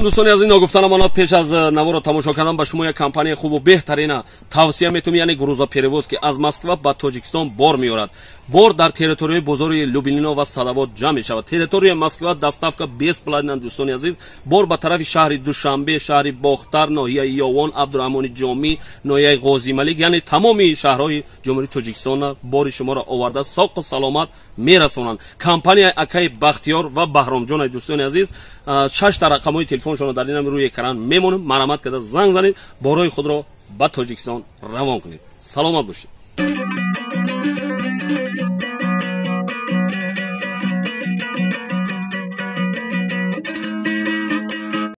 Дӯстони азиз, ногуфта намонад, пеш аз наворо тамошо кардан ба шумо як компанияи хубу беҳтарина тавсия метавонем, яъне грузоперевоз, ки аз Москва ба Тоҷикистон бор меорад. Бор дар территорияи бозори Люблино ва Салавот ҷамъ мешавад. Территорияи Москва доставка бесплатна. Дӯстони азиз, бор ба тарафи шаҳри Душанбе, шаҳри Бохтар, ноҳияи Ёвон, Абдураҳмони Ҷомӣ, ноҳияи Ғозималик, яъне тамоми шаҳрҳои Ҷумҳурии Тоҷикистон бори шуморо оварда соқу саломат мерасонанд. Компанияи акаи Бахтиёр ва Баҳромҷон. Дӯстони азиз, шашта рақамҳои телефоншонро дар инам рӯи экран мемонем. Марҳамат карда занг занед, борҳои худро ба Тоҷикистон равон кунед. Саломат бошед.